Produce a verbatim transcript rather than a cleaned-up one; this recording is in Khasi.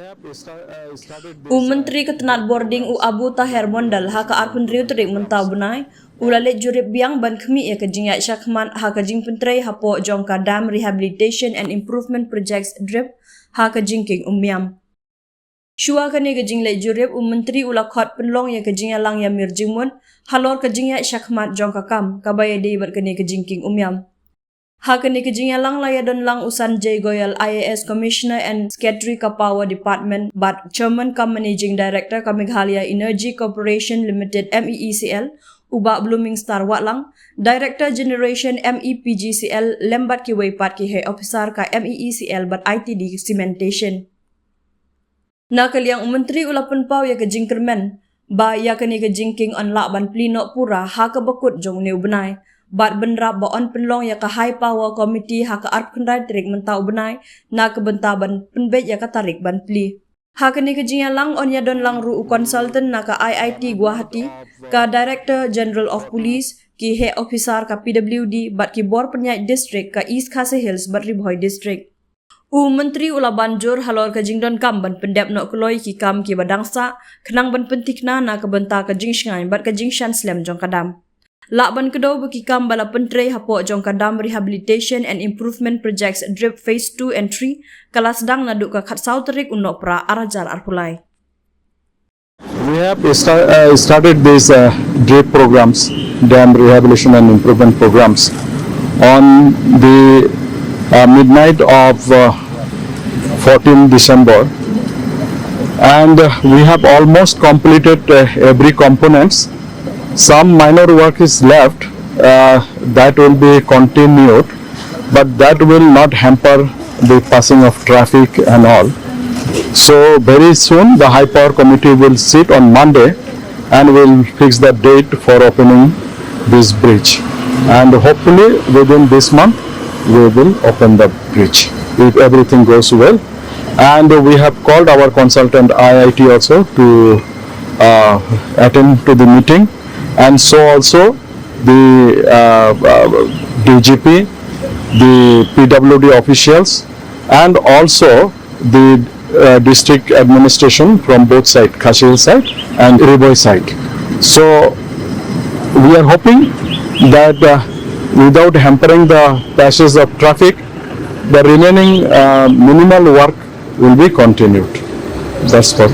U Myntri ka tnad bording u Abu Taher Mondal ha ka arphew hynriew tarik mynta u bnai u la leit jurip biang ban khmih ïa ka jingïaid shakhmat ha ka jingpyntrei hapoh jong ka Dam Rehabilitation and Improvement Projects, DRIP, ha ka jingkieng Umiam. Shuwa kane ka jingleit jurip, u Myntri u la khot pynlong ïa ka jingïalang ïamir jingmut halor ka jingïaid shakhmat jong ka kam kaba ïadei bad kane ka jingkieng Umiam. Ha kane ka jingïalang la ïadon lang u Sanjay Goyal, I A S Commissioner and Secretary ka Power Department bad Chairman cum Managing Director ka Meghalaya Energy Corporation Limited, M E E C L, u Bah Blooming Star Wahlang, Director Generation, M E P G C L, lem bad kiwei pat ki heh officer ka M E E C L bad I T D Cementation. Na ka liang u Myntri u la pynpaw ïa ka jingkyrmen ba ïa kane ka jingkieng yn lah ban plie noh pura ha kaba kut jong une u bnai, bad bynrap ba yn pynlong ïa ka High Power Committee ha ka arphew khyndai tarik mynta u bnai na ka bynta ban pynbeit ïa ka tarik ban plie. Ha kane ka jingïalang yn ïadon lang ruh u consultant na ka I I T Guwahati, ka Director General of Police, ki heh officer ka P W D bad ki bor pynïaid district ka East Khasi Hills bad Ri Bhoi District. U Myntri u la ban jur halor ka jingdonkam ban pyndep noh kloi ki kam kiba dang sah khnang ban pynthikna na ka bynta ka jingshngaiñ bad ka jingshan slem jong ka dam. Lah ban kdew ba ki kam ba la pyntrei hapoh jong ka Dam Rehabilitation and Improvement Projects, DRIP Phase two and three, ka la sdang naduh ka khatsaw tarik u Nohprah arhajar arphew lai. We have sta- uh, started these uh, DRIP programs, dam rehabilitation and improvement programs, on the uh, midnight of uh, fourteenth December, and uh, we have almost completed uh, every components. Some minor work is left uh, that will be continued, but that will not hamper the passing of traffic and all. So very soon the High Power Committee will sit on Monday and will fix the date for opening this bridge. And hopefully within this month we will open the bridge if everything goes well. And we have called our consultant I I T also to uh, attend to the meeting, and so also the uh, uh, D G P, the P W D officials, and also the uh, district administration from both side, Khasi Hills side and Ri Bhoi side. So we are hoping that uh, without hampering the passage of traffic, the remaining uh, minimal work will be continued. That's all.